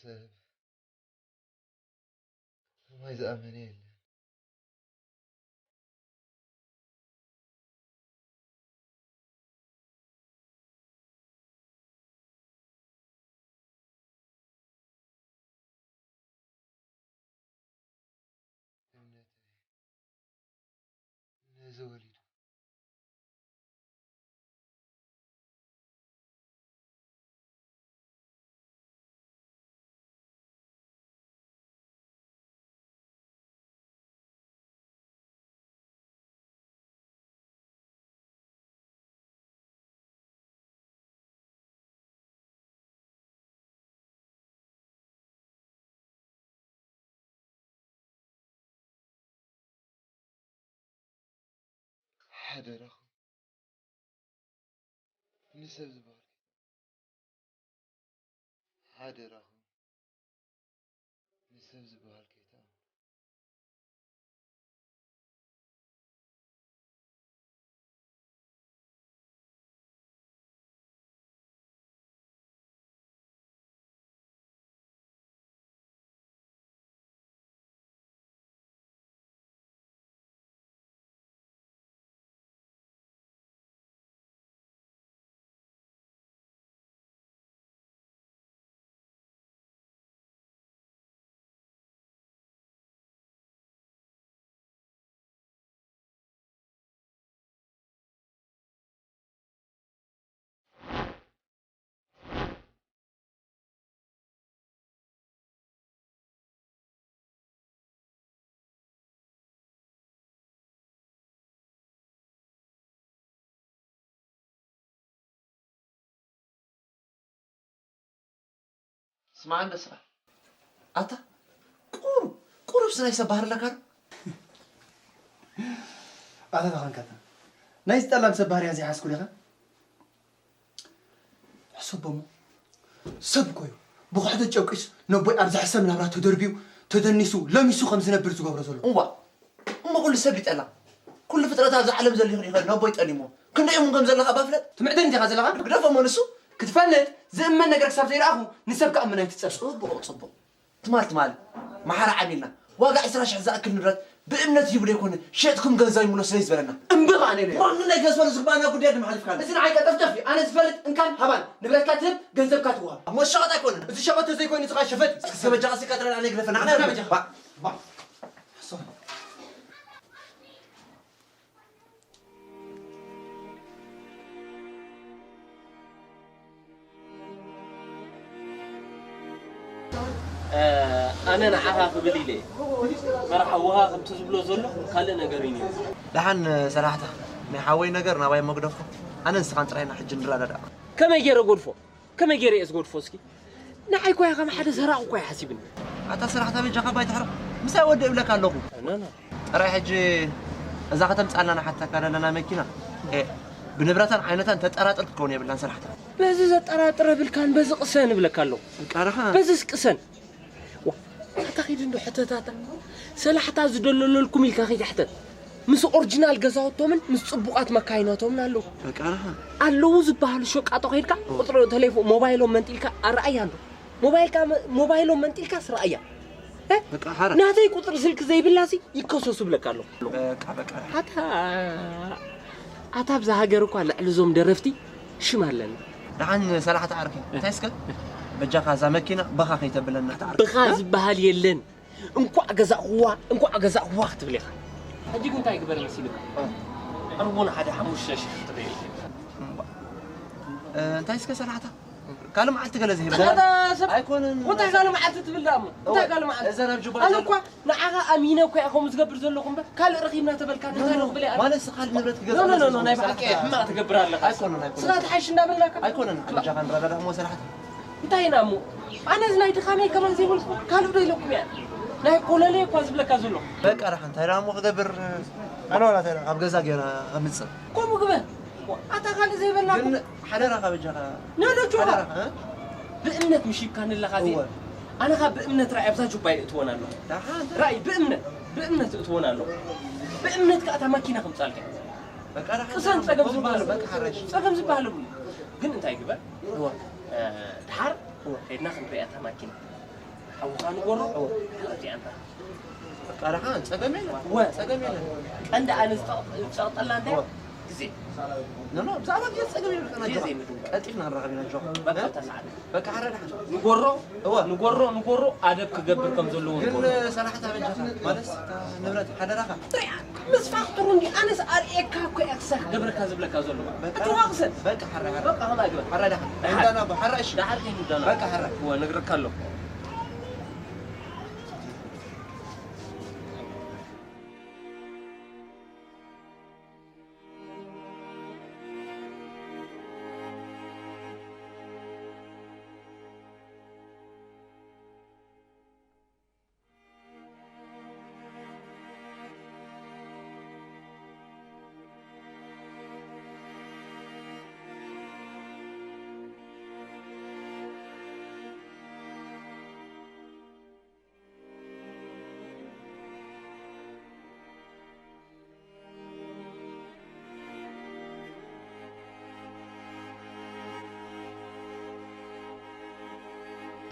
ሰብ ከማይ ዝኣመነ የለን። እምነተይ ነዚ ወሊዱ። ሓደራኹም ንሰብ ዝበሃል ከይትኣምኑ። ሓደራኹም ንሰብ ዝበሃል ከይትኣምኑ። ስማዕ እንዶ ስራሕ ኣታ ቁሩብ ቁሩብ ስናይ ሰብ ባህሪ ኣለካ ዶ? ኣታ ተኸንካታ ናይ ዝጠላም ሰብ ባህርያ ዘይሓስኩ ዲኻ? ሕሰቦሞ ሰብ እኮ እዩ ብቑሕተት ጨቂስ ነቦይ ኣብ ዘሕሰም ናብራ ተደርብዩ ተደኒሱ ለሚሱ ከም ዝነብር ዝገብሮ ዘሎ። እዋ እሞ ኩሉ ሰብ ይጠላ። ኩሉ ፍጥረት ኣብዚ ዓለም ዘሎ ይኽእል ይኽእል ነቦይ ጠሊሞ። ክንደይ እሙን ከም ዘለኻ ባፍለጥ። ትምዕደኒ ዲኻ ዘለኻ? ግደፎሞ ንሱ ክትፈልጥ ዝእመን ነገር ክሳብ ዘይረኣኹ ንሰብ ክኣምን ኣይትጸብ። ጽቡቕ ጽቡቕ። ትማል ትማል ማሓራ ዓሚልና ዋጋ ዕስራ ሽሕ ዝኣክል ንብረት ብእምነት ሂቡ ዘይኮነ ሸጥኩም ገንዘብ ይምሎ ስለ ዝበለና። እምቢ ኸኣ ነይረ። ዋኑ ናይ ገዝፈሉ ዝግባና ጉዳይ ድማ ሓሊፍካ። እዚ ንዓይ ቀጠፍጠፍ እዩ። ኣነ ዝፈልጥ እንካን ሃባን ንብረትካ ትህብ ገንዘብካ ትወሃብ። እሞ ሸቐጥ ኣይኮነን። እዚ ሸቐጥ ተዘይኮይኑ እዚ ኸኣ ሸፈጥ እዩ። እስከ በጃኻ ሲካ ጥራይ ኣነ ግደፈና። ኣነ በጃኻ። ባ ባ ኣነ ንዓኻ ክብል ኢለ እየ። መርሓ ውሃ ከምቲ ዝብሎ ዘሎ ካልእ ነገር እዩ ነይሩ። ደሓን ሰላሕታ ናይ ሓወይ ነገር ናባይ መግደፍኩም ኣነ ንስኻን ጥራይና ሕጂ ንረዳዳእ። ከመይ ገይረ ጎድፎ? ከመይ ገይረ እየ ዝጎድፎ እስኪ? ንዓይ እኮ እያ ከም ሓደ ሰራቒ እኮ እያ ሓሲብኒ። ኣታ ሰላሕታ በጃኻ ባይ ትሕረቕ ምሳይ ወዲ እብለካ ኣለኹ። ኖ ኖ። ጥራይ ሕጂ እዛ ከተምጻልና ንሓተካ ዘለና መኪና እ፣ ብንብረታን ዓይነታን ተጠራጥር ክትከውን የብላን ሰላሕታ። በዚ ዘጠራጥር የብልካን በዚ ቅሰን እብለካ ኣለኹ። በቃ ረኻ። በዚስ ቅሰን። ዋ፣ ኣታ ኺድ እንዶ ሕተታታ። ሰላሕታ ዝደለለልኩም ኢልካ ኺድ ሕተት። ምስ ኦሪጂናል ገዛውቶምን ምስ ጽቡቓት መካይናቶምን ኣለዉ። በቃ ረኻ። ኣለዉ ዝበሃሉ ሸቃጦ ኸይድካ ቁጽሪ ተሌፎ ሞባይሎም መንጢልካ ኣረኣያ እንዶ። ሞባይልካ መ-፣ ሞባይሎም መንጢልካስ ረኣያ። እ? በቃ ሓራ። ናተይ ቁጽሪ ስልኪ ዘይብላሲ ይከሰሱ ብለካ ኣለኹ። በቃ በቃ። ኣታ ኣታ ኣብዛ ሃገር እኳ ልዕሊ እዞም ደረፍቲ ሽም ኣለና። ደሓን ሰላሕታ ዓርኪ እንታይ እስከ በጃኻ እዛ መኪና በኻ ከይተብለና። ብኻ ዝበሃል የለን። እንኳዕ ገዛእኽዋ እንኳዕ ገዛእኽዋ ክትብል ኢኻ። ሕጂ ግን እንታይ ግበር መሲልካ? ዕርቡን ሓደ ሓሙሽተ ሽሕ ክትበይ። እንታይ እስከ ሰላሕታ ካልእ መዓልቲ ገለ ዝህብ ኣታ ሰብ ኣይኮነን። እንታይ ካልእ መዓልቲ ትብል ደኣ እሞ እንታይ ካልእ መዓልቲ? እዛ ናብ ጁባ ኣነ ዘሎ እኳ ንዓኻ ኣሚነ እኮ እየ ከምኡ ዝገብር ዘለኹ እምበር ካልእ ረኺብና ተበልካ እንታይ ነው ክብል እየ ኣነ? ማለት ስኻ ንብረት ክገዛ ኖ ኖ ኖ ኖ ናይ ብሓቂ ሕማቕ ትገብር ኣለኻ። ኣይኮነን ኣይኮነን። ስኻ ትሓይሽ እንዳበልናካ ኣይኮነን። ኣጆኻ ንረዳዳእ እሞ ሰላሕታ እንታይ ኢና እሞ ኣነስ ናይ ድኻመይ ከማን ዘይበልኩ ካልእ ዶ ኢለኩም እያ ናይ ኮለለይ እኳ ዝብለካ ዘለኹ። በቃ ዳሓ እንታይ ደኣ እሞ ክገብር ኣነ ዋላ እንታይ ደኣ ኣብ ገዛ ገይረ ኣምጽእ። ከምኡ ግበር ኣታ ካልእ ዘይበልናኩም። ግን ሓደራኻ በጃኻ ኖ ኖ ጆባ ሓደራኻ እ? ብእምነት ምሽ ይብካኒ ኣለኻ እዚ እወ። ኣነ ካብ ብእምነት ራእይ ኣብዛ ጁባ ይእትወን ኣለኹ። ደሓን ራእይ ብእምነት ብእምነት እእትወን ኣለኹ። ብእምነት ከኣ እታ ማኪና ከምጻልካ። በቃ ደሓን ቅሰን ጸገም በቃ ዝበሃል በቃ ሓራሽ። ጸገም ዝበሃል የብሉን። ግን እንታይ ግበር? እወ። እ፣ ድሓር እወ። ከይድና ክንሪኣ እታ ማኪና። ኣውኻ ንጎሮ? እዚኣ እንታ። በቃ፣ ደሓን፣ ጸገም የለን። ወ-፣ ጸገም የለን። ቀንዲ ኣነ ዝጠቕ-፣ ዝጸቕጠልና እንታይ? ወ-፣ ግዜ። ኖ፣ ኖ፣ ብዛዕባ ግዜ ጸገም የለን። በቃ፣ ግዜ ናጆ። ዘይምድንጋር። ቀልጢፍና ንራኸብ ኢና፣ ናጆ። በቃ፣ እ? ተሳዓረ። በቃ፣ ሓረ ደሓን። ንጎሮ? እወ። ንጎሮ፣ ንጎሮ ኣደብ ክገብር ከም ዘለዎ ግን ንጎሮ። ሰላሕታ በጃኻ፣ ማለት፣ እታ ንብረት ሓደራኻ። ምስ ፋክተሩ እንዲ ኣነስ ኣርእየካ እኮ እየ ክሳብ ክገብረካ ዝብለካ ዘሎ። በቃ፣ እትዋቕሰን። በቃ፣ ሓራ፣ ሓራ። በቃ፣ ከማይ ግበር። ሓራ፣ ደሓን። ደሓን። እንዳና፣ ሓራ፣ እሺ። ደሓን ከይኑ እንዳና። በቃ፣ ሓራ። እወ፣ ነግረካ ኣለኹ።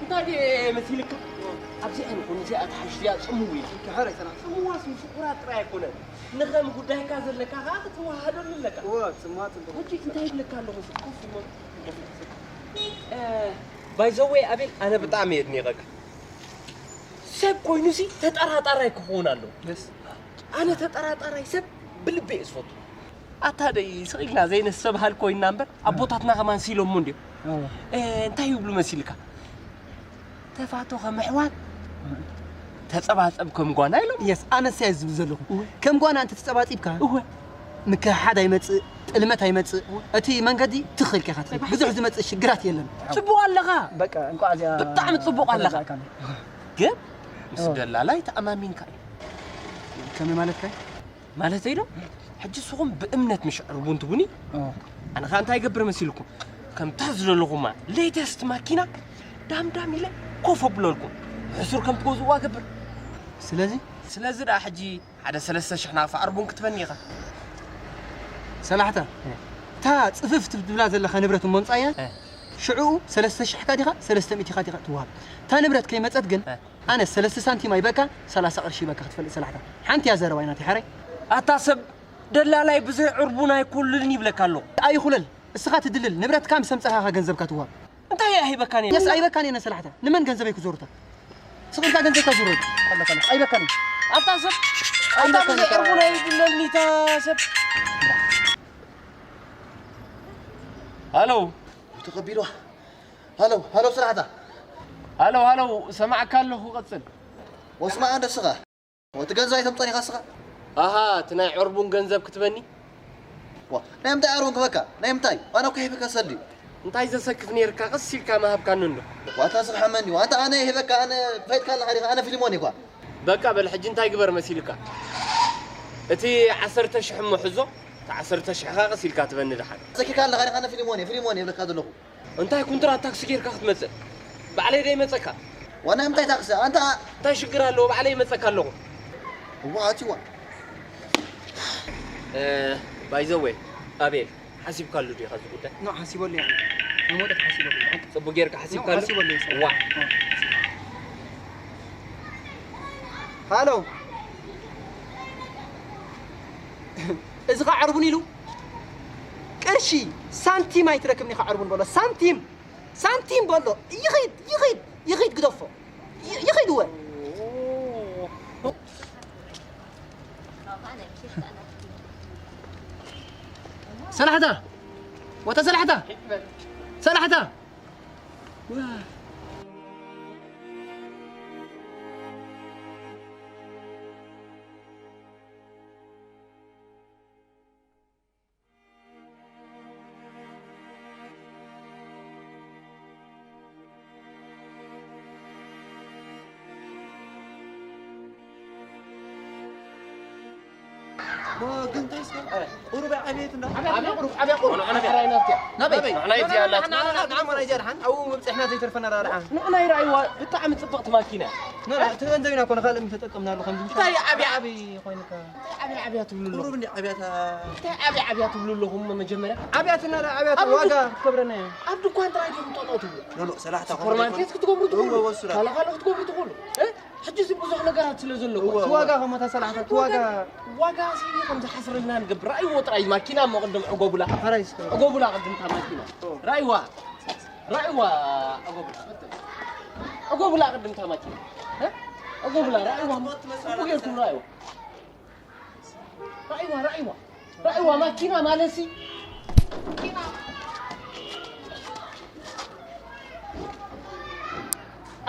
እንታይ ድየ መሲልካ? ኣብዚኣ ይኹን እዚኣ ተሓሽያ ጽምው ኢሉ። እንተ ሕራይ ሰላም። ጽምዋ ስም ፍቑራት ጥራይ ኣይኮነን። ንኸም ጉዳይካ ዘለካ ኸኣ ክትወሃሃደሉ ኣለካ። እወ፣ ጽምዋ ጽቡቕ። ሕጂ እንታይ ይብለካ ኣለኹ? ኮፍ እሞ። እ፣ ባይ ዘ ዌይ ኣቤል፣ ኣነ ብጣዕሚ እየ ኣድኒቐካ። ሰብ ኮይኑሲ ተጠራጣራይ ክኸውን ኣለዎ። የስ። ኣነ ተጠራጣራይ ሰብ ብልቢ እየ ዝፈቱ። ኣታ ደይ ስቕ ኢልና ዘይነስተብሃል ኮይንና እምበር፣ ኣቦታትና ከማን ሲሎሞ እንድዮም። ኣዎ። እ፣ እንታይ ይብሉ መሲልካ? ተፋቶ ከም ኣሕዋት፣ ተጸባጸብ ከም ጓና ኢሎም። የስ፣ ኣነስ እየ ዝብል ዘለኹ። እወ። ከም ጓና እንተ ተጸባጺብካ፣ እወ። ምክሕሓድ ኣይመጽእ፣ ጥልመት ኣይመጽእ። እቲ መንገዲ ትኽክል ኢኻ ትኸይድ። ብዙሕ ዝመጽእ ሽግራት የለን። ጽቡቕ ኣለኻ። በቃ፣ እንኳዕ እዚኣ ብጣዕሚ ጽቡቕ ኣለኻ። ተረዳእካ። ግን ምስ ኦ። ደላላይ ተኣማሚንካ እዩ። ከመይ ማለትካ? ማለተይ ዶ? ሕጂ ንስኹም ብእምነት ምሽ ዕርቡን ትቡኒ? ኦ። ኣነ ኸኣ እንታይ ይገብር መሲልኩም? ከምታ ዝደለኹማ ሌተስት ማኪና ዳም ዳም ኢለ ኮፍ ኣብለልኩም። ሕሱር ከም ትገዝእዋ ገብር። ስለዚ? ስለዚ ደኣ ሕጂ ሓደ ሰለስተ ሽሕ ናቕፋ ዕርቡን ክትበኒ ኢኻ። ሰላሕታ፣ እ። እታ ጽፍፍ ትብላ ዘለኻ ንብረት እሞ ምጻያ? እ። ሽዑ ሰለስተ ሽሕ ካ ዲኻ፣ ሰለስተ ሚእቲ ካ ዲኻ ትወሃብ። እታ ንብረት ከይመጸት ግን፣ እ። ኣነ ሰለስተ ሳንቲም ኣይበካ፣ ሰላሳ ቅርሺ ይበካ ክትፈልጥ ሰላሕታ። ሓንቲ እያ ዘረባይ ናተይ ሓረይ። ኣታ ሰብ ደላላይ ብዘይ ዕርቡን ኣይኩልልን ይብለካ ኣሎ። ኣይኹለል፣ እስኻ ትድልል፣ ንብረትካ ምስ ኣምጸኻ ኢኻ ገንዘብካ ትወሃብ። እንታይ እየ ኣይበካን እየ? የስ ኣይበካን እየ ነሰላሕታ። ንመን ገንዘበይ ክዞሩታ? ስቕ ኢልካ ገንዘብካ ዙረሉ። ኣለካ፣ ኣይበካን እየ። ኣታ ሰብ፣ ኣታ ኣይበካን ብዘይ እየ። ዕርቡን ኣይድለልኒ እታ ሰብ። ሃሎ። ተቐቢልዋ። ሃሎ፣ ሃሎ፣ ስራሕታ። ሃሎ፣ ሃሎ፣ ሰማዕካ ኣለኹ፣ ቀጽል። ወስማዕ እንደ ስኻ። ወቲ ገንዘብ ኣይተምጦን ኢኻ ስኻ? ኣሃ፣ እቲ ናይ ዕርቡን ገንዘብ ክትበኒ? ዋ፣ ናይ ምንታይ ዕርቡን ክበካ? ናይ ምንታይ? ኣነ እኮ ሂበካ ሰልዲ። እንታይ ዘሰክፍ ነይርካ? ቀስ ኢልካ ምሃብካኒ እንዶ። ዋታ ስርሓ መን እዩ? ኣንታ ኣነ ሂበካ፣ ኣነ ፈይድካ ኣለኻ ዲኻ? ኣነ ፊልሞን እኳ። በቃ በል፣ ሕጂ እንታይ ግበር መሲልካ? እቲ ዓሰርተ ሽሕ እሞ ሕዞ፣ እቲ ዓሰርተ ሽሕ ኻ ቀስ ኢልካ ትበኒ ደሓን። ዘኪርካ ኣለኻ ዲኻ? ኣነ ፊልሞን እየ፣ ፊልሞን እየ ይብለካ ዘለኹ። እንታይ ኩንትራት ታክሲ ጌርካ ክትመጽእ? ባዕለይ ዶ ይመጸካ? ዋና እንታይ ታክሲ? ኣንታ እንታይ ሽግር ኣለዎ? ባዕለይ ይመጸካ ኣለኹ። እዋ፣ ኣትዋ። እ፣ ባይ ዘ ዌይ፣ ኣቤል፣ ሓሲብካሉ ዲኻ እዚ ጉዳይ? ኖ፣ ሓሲበሉ እየ። ንመውጣት ሓሲበሉ እየ። ጽቡቅ ጌርካ ኖ፣ ሓሲብካሉ? ሓሲበሉ እየ። ዋ። ኖ። ሃሎ። እዚ ኸዓ ዕርቡን ኢሉ ቅርሺ ሳንቲም ኣይትረክብን ኢኻ ዕርቡን በሎ። ሳንቲም፣ ሳንቲም በሎ። ይኺድ፣ ይኺድ፣ ይኺድ ግደፎ። ይ-፣ ይኺድ እወ። ሰላሕታ፣ ወታ ሰላሕታ፣ ሰላሕታ። ግን እንታይ እስከ ቁሩብ ኣብየት እንዳ ኣብያ ቁሩብ ኣብያ ቁሩብ ንሕና ኢና ኣብያ ናበይ ንሕና እዚኣ ኣላት ንሕና ንሕና ንሕና እዚኣ ደሓን ኣብኡ መብፅሕና ዘይተርፈና ደኣ ደሓን ንሕና ይረኣይዋ ብጣዕሚ ፅብቕቲ ማኪና ንሕና እቲ ገንዘብ ኢና ኮነ ካልእ ምተጠቀምናሉ ከምዚ እንታይ ኣብያ ኣብይ ኮይንካ እንታይ ኣብያ ኣብያ ትብሉ ኣለኹም ቁሩብ እንዲ ኣብያታ እንታይ ኣብያ ኣብያ ትብሉ ኣለኹም መጀመርያ ኣብያትና ደኣ ኣብያት ኣብ ዋጋ ክከብረና እያ ኣብ ድኳን ጥራይ ዲኹም ጠጠው ትብሉ ኖ ኖ ሰላሕታ ሱፐርማርኬት ክትገብሩ ትኽእሉ እወ፣ እወ፣ ሱራ። ካለ ካለ ክትገብሩ ትኽእሉ እ? ሕጂ እዚ ብዙሕ ነገራት ስለ ዘሎ እወ፣ እቲ እወ። ዋጋ ከሞታ ሰላሕታ እቲ ዋጋ ዋጋ ሲ ከም ዝሓስረልና ንገብር ራእይዎ ጥራይ ማኪና እሞ ቅድም ዕጎቡላ ሓራይ እስከ ዕጎቡላ ቅድምታ ማኪና ራእይዋ ራእይዋ ዕጎቡላ ዕጎቡላ ቅድምታ ማኪና እ? ዕጎቡላ ራእይዋ ጽቡቅ ጌርኩም ራእይዋ ራእይዋ ራእይዋ ራእይዋ ማኪና ማለሲ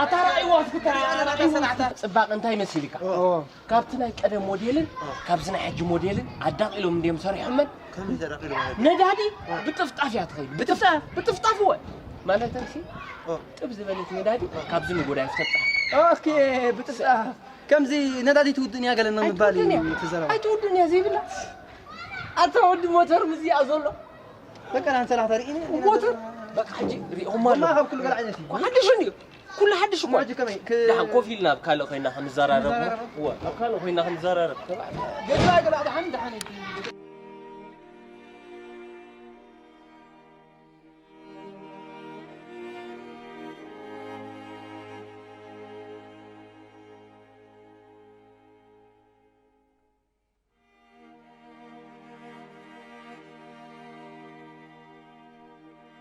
ኣታ ራእይዋ እስክታ ጽባቕ እንታይ መሲልካ ካብቲ ናይ ቀደም ሞዴልን ካብዚ ናይ ሕጂ ሞዴልን ኣዳቒሎም እንድዮም ሰሪሖመን ነዳዲ ብጥፍጣፍ እያ ትኸይድ ብጥፍጣፍ እወ ማለት ሲ ጥብ ዝበለት ነዳዲ ካብዚ ንጎዳይ ትፈጥር ኦኬ ብጥፍጣፍ ከምዚ ነዳዲ ትውድን እያ ገለና ምባል እዩ ትዘረባ ኣይትውድን እያ ዘይብላ ኣታ ወዲ ሞተር ምዝያ ዘሎ በቃ ናን ሰላሳ ርኢኒ ሞተር በቃ ሕጂ ሪኢኹም ኣሎ ካብ ኩሉ ገለ ዓይነት እዩ ሓድሽ እንድዩ ኩሉ ሓድሽ እኮ ሕጂ ከመይ ክ- ደሓን ኮፍ ኢልና ኣብ ካልእ ኮይና ክንዘራረብ እሞ እወ ኣብ ካልእ ኮይና ክንዘራረብ ተባዕ ገዛ ገላ ደሓን ደሓን እዩ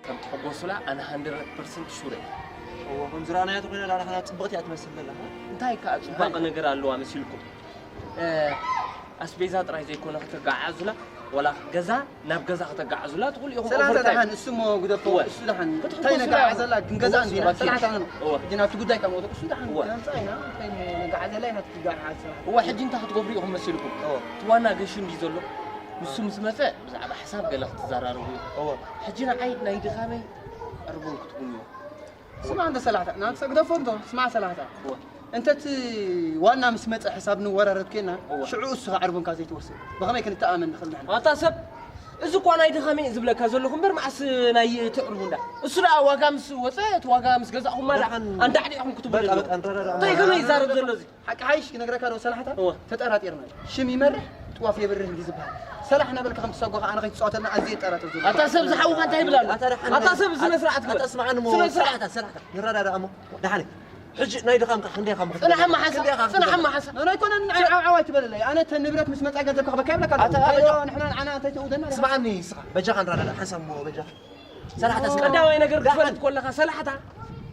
ከም ትሕጎሱላ ኣነ ሃንድረድ ፐርሰንት ሹር እየ። እወ ከም ዝረኣናያ ተኾይና ዳርሓና ጽብቕቲ እያ ትመስል ዘላ። እንታይ ከኣ ጽባቐ ነገር ኣለዋ መሲልኩም? ኣስቤዛ ጥራይ ዘይኮነ ከተጋዓዙላ ወላ ገዛ ናብ ገዛ ከተጋዓዙላ ትኽእሉ ኢኹም ሰላሳ ኦቨርታይም። ደሓን እሱ እሞ ግደፎ እወ። እሱ ደሓን ክትሕጎሱላ እንታይ ነጋዓዘላ ኢኹም። ክንገዛ ክትሕጎሱላ እንዲና ኢኹም። ሰላሳ ደሓን እወ። ሕጂ ናብቲ ጉዳይ ካብ መወቱ እሱ ደሓን እወ። ከምጻ ኢና እንታይ ነጋዓዘላ ኢና ትጋዓዝ ሰላሳ እወ ሕጂ እንታይ ክትገብሩ ኢኹም መሲልኩም? እወ። እቲ ዋና ገሹ እንዲ ዘሎ ንሱ ምስ መጸ ብዛዕባ ሕሳብ ገለ ክትዘራረቡ ኢኹም። እወ። ሕጂ ንዓይ ናይ ድኻመይ ዕርቡን ክትቡን ኢኹም። ስማዕ እንተ ሰላሕታ ናብ ሰግደፎ እንቶ ስማዕ ሰላሕታ እወ። እንተ እቲ ዋና ምስ መጸ ሕሳብ ንወራረድ ኮይና እወ። ሽዑ እሱ ዓርቡንካ ዘይትወስድ ብኸመይ ክንተኣመን ንኽእል ንሕና ኣታ ሰብ እዚ እኳ ናይ ድኻመይ ዝብለካ ዘለኹ እምበር መዓስ ናይ ትዕርቡ እንዳ እሱ ደኣ ዋጋ ምስ ወፀ እቲ ዋጋ ምስ ገዛእኹማ ደኣ ደሓን። ኣንዳዕዲዕኹም ክትብሉ በቃ፣ ኣለኹም። በቃ፣ ንረዳዳ። እንታይ ከመይ ይዛረብ ዘሎ እዚ ሓቂ ሓይሽ ክነግረካ ዶ ሰላሕታ እወ። ተጠራጢርና እዩ። ሽም ይመርሕ ጥዋፍ የብርህ እንዲ ዝበሃል ሰላሕ እናበልካ ከም ትሳጓኻ ኣነ ከይትፃወተልና ኣዝየ ይጠራጠር ዘሎ ኣታ ሰብ ዝሓውኻ እንታይ ይብል ኣሎ ኣታ ደሓን ኣታ ሰብ ስነ ስርዓት ግበር ኣታ ስማዓኒ እሞ ስነ ስርዓት ሰላሕታ ሰላሕታ ንረዳዳ እሞ ደሓን ሕጂ ናይ ድኻምካ ክንደይ ኢኻ ምኽንያት ጽናሕ ኣማሓሳ ክንደይ ኢኻ ጽናሕ ኣማሓሳ ኣነ ኣይኮነን ንዓይ ዓው ዓው ኣይትበለለይ ኣነ እተ ንብረት ምስ መጻ ገንዘብ ከኽበካ ይብለካ ኣለኹ ኣታ እንታይ ዶ ኣታ ንሕና ንዓና እንታይ ትእውደና ዲኻ? ስማዓኒ ንስኻ በጃኻ ንረዳዳ ሓንሳብ እሞ በጃኻ ሰላሕታ ስማዓኒ ቀዳማይ ነገር ክትፈልጥ ከለኻ ሰላሕታ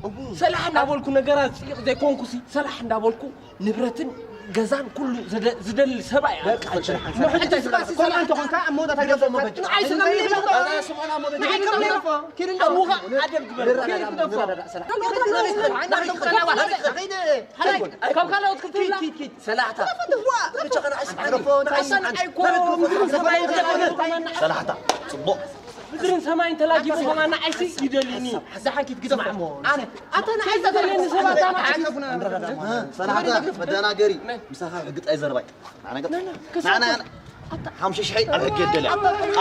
እቡ ሰላሕ እናበልኩ ነገራት ጽይቕ ዘይኮንኩሲ ሰላሕ እንዳበልኩ ንብረትን ገዛን ኩሉ ዝደ- ዝደሊ ሰብኣይ እየ። በቃ፣ ሕጂ ሓንሳብ። ሕጂ ስኻ ስሰማ እንተኾንካ ኣብ መወዳእታ ገንዘብ ንዓይ ስኻ ንዓይ ስኻ ንዓይ ስኻ ንዓይ ስኻ ኪድ እንዶ። ኣቡኻ ኣደብ ግበር። ንረዳዳ፣ ንረዳዳ፣ ሰላም። ካብ ካልኦት ክትብላ። ኪድ፣ ኪድ፣ ኪድ። ሰላሕታ። ዋ፣ ብቻ ከነ ኣስማዕኒ። ኣሰን ኣይኮ፣ ምድርን ሰማይን ተላጊቡ። ሰላሕታ። ጽቡቕ። ምድርን ሰማይን ተላጊቡ ከማና ዓይሲ ይደልኒ። ዝሓንኪት ግደፍ እሞ። ኣነ ኣታ ንዓይ ዝደልኒ ሰባት ኣና ዓይሲ። ሰላሕታ መደናገሪ። ምሳኻ ሕግጣይ ዘርባይ። ንዓና ገጽ። ንዓና ሓምሽተ ሽሒ ኣብ ሕጊ የደልያ።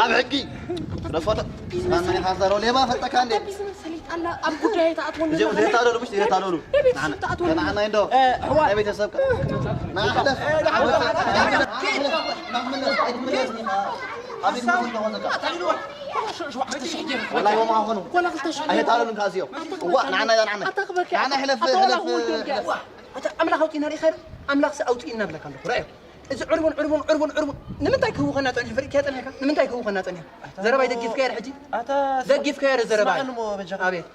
ኣብ ሕጊ። ረፎቶ። ማን ኢኻ ዘረው ሌባ ፈጠካ እንዴ? ቢዝነስ ሰሊጥ ኣላ ኣብ ጉዳይ ተኣትወኒ እዚኦም ኣለኻ። ዘይታለሉ፣ ምሽ ዘይታለሉ። የቤት ንዓና። ስም ተኣትወኒ። ንዓና እንዶ። እ፣ ኣሕዋት። ናይ ቤተሰብ ከ-፣ ንዓና። እ፣ ንዓና። ኣይትመለስ፣ ኣይትመለስ። ኣብ ቤት መግቢ ተኾነ። ወላ ዮም ኣኾኑ። ወላ ክልተ ሽሕ። ኣይታለሉ እንካ እዚኦም። ዋ፣ ንዓና፣ ንዓና። ኣታ ክበኪ። ንዓና ሕለፍ፣ ኣታ ወላ ሕለፍ፣ ክወልድ ሕለፍ። ኣታ ኣምላኽ ኣውጺእና ርኢኻ ዶ? ኣምላኽሲ ኣውጺእና ብለካ ኣለኹ። ርኣዮ። እዚ ዕርቡን፣ ዕርቡን፣ ዕርቡን፣ ዕርቡን። ንምንታይ ክህውኸና ጸኒሑ? ፈሪድካዮ ጸኒሕካ? ንምንታይ ክህውኸና ጸኒሑ? ኣታ ዘረባይ ደጊፍካዮ ዶ ሕጂ? ኣታ ደጊፍካዮ ዶ ዘረባይ? ስማዕኒ እሞ በጃኻ። ኣቤት።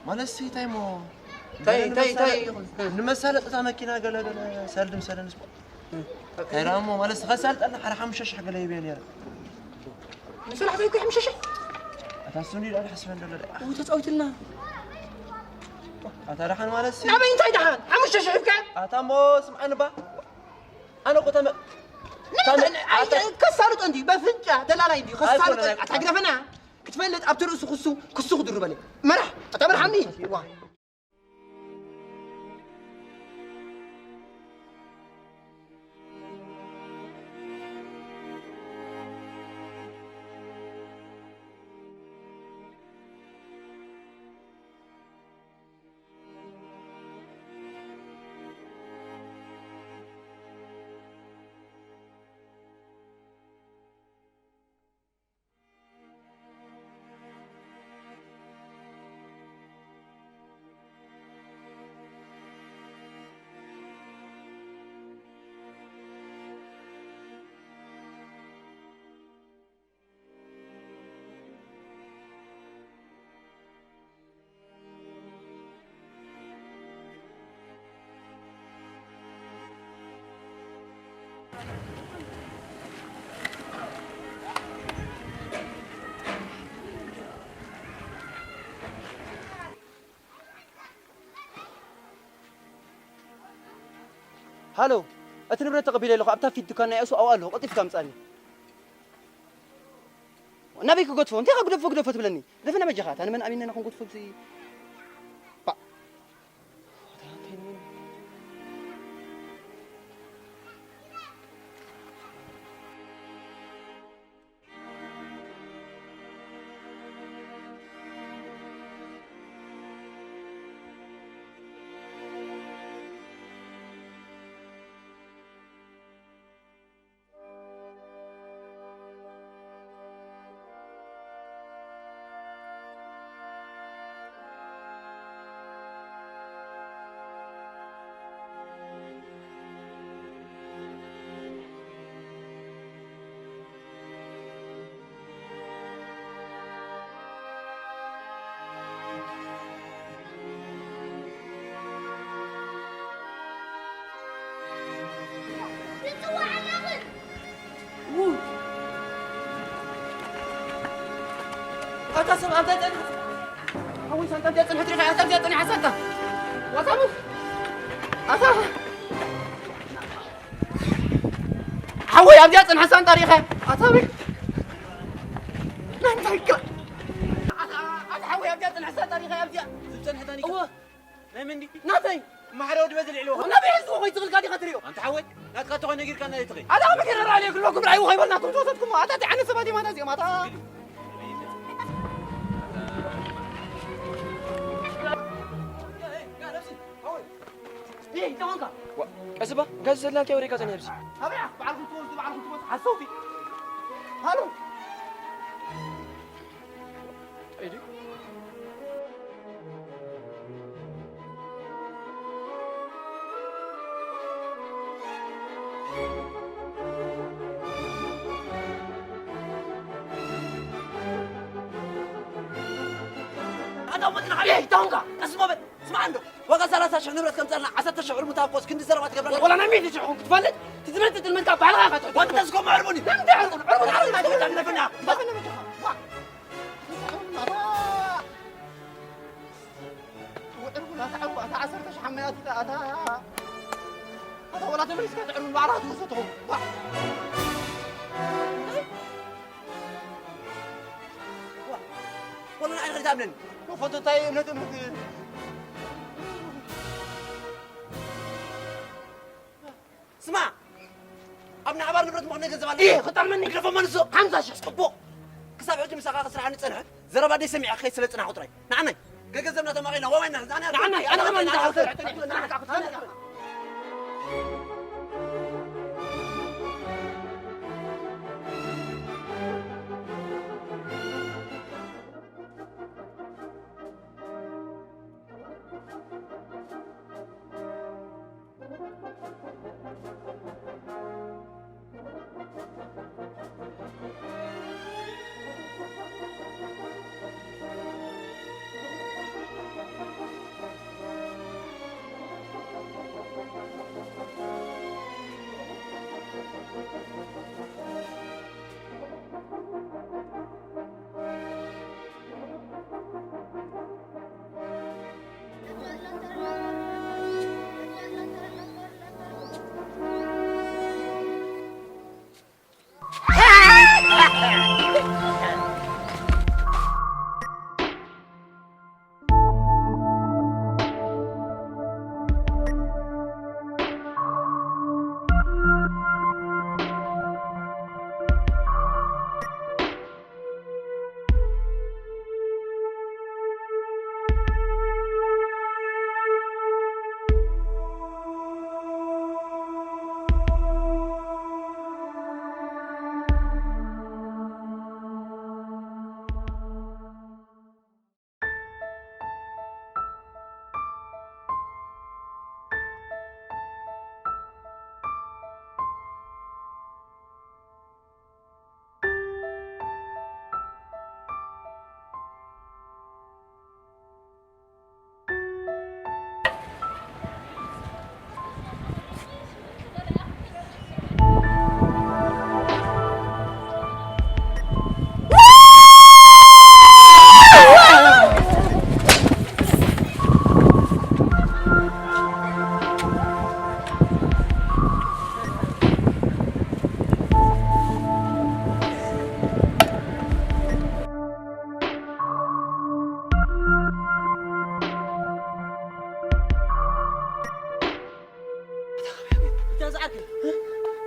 ማለትሲ እንታይ እሞ? እንታይ፣ ገለ እንታይ፣ እንታይ ንመሳለጥ-፣ ይኹን? ንመሳለጥ እታ መኪና ገለ፣ ገለ ሰልድም ሰለንስ እሞ። እንታይ ደኣ እሞ ማለትሲ ከሳልጠልና ሓደ ሓሙሽተ ሽሕ ገለ ይበ ነይረ። ንስራሕ ዘይኮ ሓሙሽተ ሽሕ? ኣታ እሱ እንዲ ደኣ ዝሓስበን ዘሎ ደኣ። ኡ፣ ተጻዊትና። ኣታ ደሓን ማለትሲ። ኣበይ እንታይ ደሓን? ሓሙሽተ ሽሕ ሂብካ? ኣታ እሞ ስምዓኒ ባ። ኣነ እኮ ተመ-፣ ንምንታይ? ተመ-፣ ኣይ፣ ኣታ ከሳልጦ እንዲ፣ በፍንጫ ደላላይ እንዲ፣ ከሳልጦ ኣይኮነን፣ ኣታ ግደፈና። ክትፈልጥ ኣብቲ ርእሱ ክሱ፣ ክሱ ክድርበለይ። መራሕ፣ ኣታ መርሓኒ። ዋ። ሃሎ፣ እቲ ንብረት ተቐቢለ ኣለኹ። ኣብታ ፊት ድኳን ናይ እሱ ኣብኣ ኣለኹ። ቀልጢፍካ ምጻኒ። ናበይ ክገድፎ? እንታይ ግደፎ፣ ግደፎ ትብለኒ? ደፈነ በጃኻ። ኣታ ንመን ኣሚነ ንኽንገድፎ ብዚ? ባ-፣ ኣታ እንታይ ንመን? ኣታ ሰብ፣ ኣንታይ ጸኒሓ? ሓወይ፣ ሳንታ ኣብዚኣ ጸኒሐት ሪኻ? ኣታ ኣብዚኣ ጸኒሓ ሳንታ? ዋታ ሙ-፣ ኣታ ሓወይ፣ ኣብዚኣ ጸኒሓ ሳንታ ሪኻ? ኣታ ወይ፣ ናንታይ ግራ? ኣታ፣ ኣታ ሓወይ፣ ኣብዚኣ ጸኒሓ ሳንታ ሪኻ? ኣብዚኣ ዝጸንሐታ ኒካ። እወ። ናይ መን ድዩ? ናተይ። ማሕረ ወዲ በዚ ልዕሊ ወኸ። ናበይ ሒዝዎ ኾይ ዝኽእል ጋዲ ኸትሪኦ? ኣንታ ሓወይ፣ ናትካ ተኾይነ ነጊርካና ኣይትኽእል። ኣታ ከመይ ገይረ ርኣየ ክብለኩም፣ ርኣይዎ ኸይበልናኩም ዝወሰድኩሞ። ኣታ እንታይ ዓይነት ሰባት እዮም ኣታ እዚኦም ኣታ? ኤይ፣ እንታይ ኾንካ? ዋ፣ ቀስ እባ፣ እንታይ ዘላ እንታይ ወሬካ ዘን ኣብዚ? ኣበይ በዓልኩም ትወስዱ፣ በዓልኩም ትወስዱ፣ ሓሰውቲ። ሃሎ። ጠይዱ። ኣታ ወዲ ንዓበይ ኣይታወንካ፣ ቀስ በል። ስማዕ እንዶ፣ ዋጋ ሰላሳ ሽሕ ንብረት ከምጻልና፣ ዓሰርተ ሽሕ ዕርቡን ታኮስ ክንዲ ዘረባ ትገብረና። ወላ ናይ ሚእቲ ሽሕ ኹን ክትፈልጥ፣ ትዝመን ትጥልመን ካብ ባዕልኻ ኢኻ ትሕቶ። ወዲ ተስኮም ዕርቡን እዩ። ንምንታይ ዕርቡን? ዕርቡን፣ ዕርቡን፣ ዕርቡን፣ ዕርቡን፣ ዕርቡን፣ ዕርቡን፣ ዕርቡን፣ ኣታ፣ ኣታ፣ ኣታ፣ ዓሰርተ ሽሕ ሓመያት፣ ኣታ፣ ኣታ፣ ወላ ተመሊስካ ትዕርቡን ባዕልኻ ትወስዶ ትኸውን። ዋ። ዋ። ወላ ንዓይ ኸይትኣምነኒ። ፎቶ እንታይ እምነት፣ እምነት? ስማ፣ ኣብ ናዕባር ንብረት ምኽነ ገንዘብ ኣለ። እየ፣ ክጠልመኒ። ግደፎ መንሶ። ሓምሳ ሽሕ። ጽቡቕ። ክሳብ ሕጂ ምሳኻ ክስራሕ ንጸንሐ፣ ዘረባ ደይ ሰሚዐ ክኸይድ ስለ ጽናሕኩ ጥራይ። ንዓናይ። ገገንዘብና ተማቒልና፣ ወዋይና፣ ንዓናይ። ንዓናይ፣ ኣነ ከማን ንዓናይ። ንዓናይ።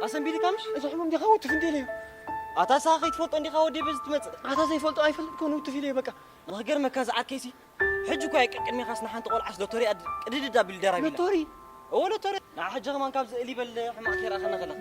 ኣሰንቢድካ ምሽ? እዚ ሕሙም ዲኻ ውትፍ እንዴ ኢለዮ? ኣታ ንስኻ ከይትፈልጦ እንዲኻ ወዲ በዚ ትመጽእ? ኣታ ዘይፈልጦ ኣይፈልጥ ኮነ ውትፍ ኢለዮ በቃ። ንኽገርመካ ዝዓርከይሲ፣ ሕጂ እኳ የቀቅድሜኻስ ንሓንቲ ቆልዓስ ሎቶሪ ኣድ-፣ ቅድድድ ኣቢሉ ደራቢላ። ሎቶሪ? እዎ ሎቶሪ። ንዓ ሕጂ ከማን ካብዚ እሊ በል ሕማቕ ከይረኣኸና ከለኻ።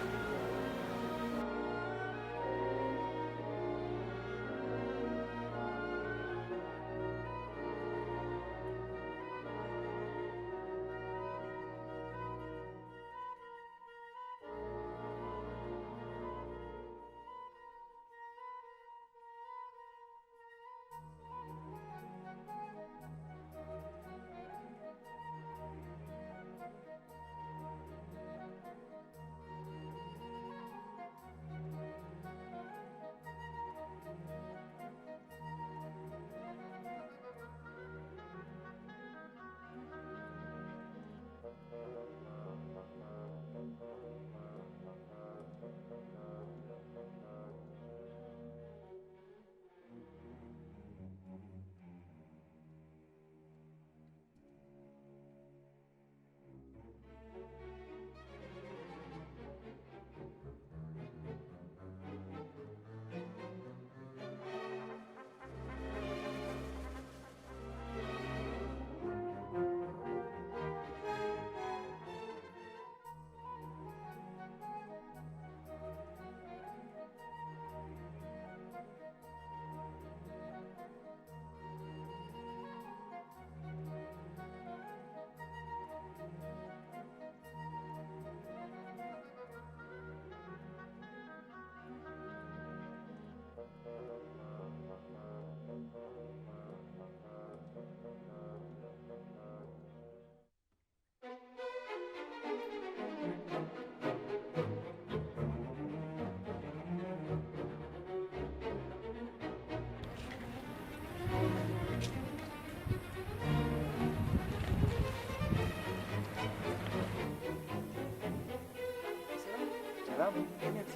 ሰላም፣ ከመይ ኣለኻ?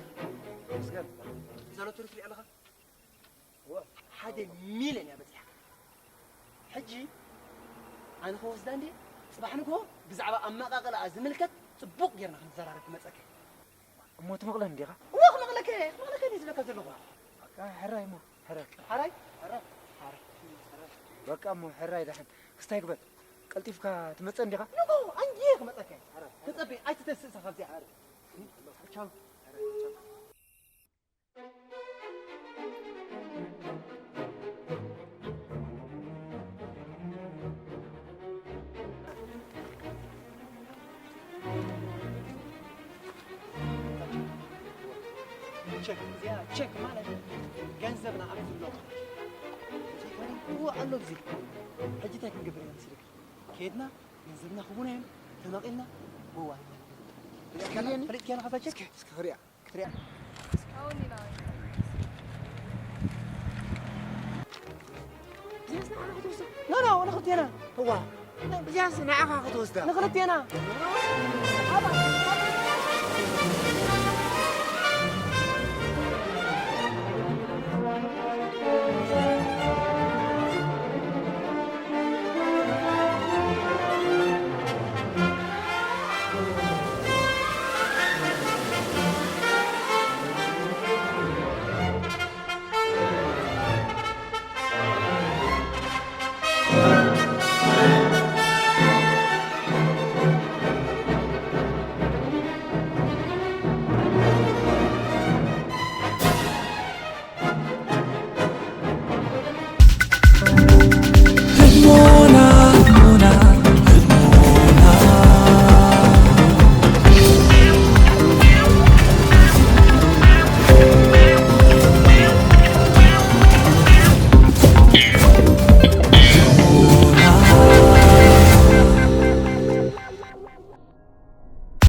መስገን። እዛ ሎተሪ ትሪኣ ኣለኻ? እወ። ሓደ ሚልዮን እያ በጺሓ። ሕጂ ኣነ ክወስዳ እንዴ? ጽባሕ ንግሆ ብዛዕባ ኣመቓቕላኣ ዝምልከት ጽቡቕ ጌርና ክንዘራረብ ክመጸካ። እሞ ትመቕለን ዲኻ? እወ፣ ክመቕለከ፣ ክመቕለከ እየ ዝብለካ ዘለኹ። በቃ ሕራይ እሞ፣ ሕራይ። ሕራይ? ሕራይ። ሕራይ። በቃ እሞ ሕራይ ደሓን። ክስታይ ግበር። ቀልጢፍካ ትመጸ እንዲኻ? ንግሆ ኣንጊየ ክመጸካ እየ። ተጸበይ፣ ኣይትተስእ ኢኻ ካብዚኣ። ቻው። ቸክ፣ እዚኣ ቸክ ማለት ገንዘብና ኣብ ዘሎ። እዎ ኣሎ ግዜ። ሕጂ እንታይ ክንገብር ኢና መሲልካ? ከድና ገንዘብና ክቡና እዮም፣ ተመቒልና፣ ወዋ። ፈሊጥካዮ ናታ ቸክ? እስኪ ክሪኣ። ክትሪኣ። ኖ፣ ኖ፣ ንኽልቴና። እዋ። እዚኣስ ንዓኻ ክትወስዳ። ንኽልቴና።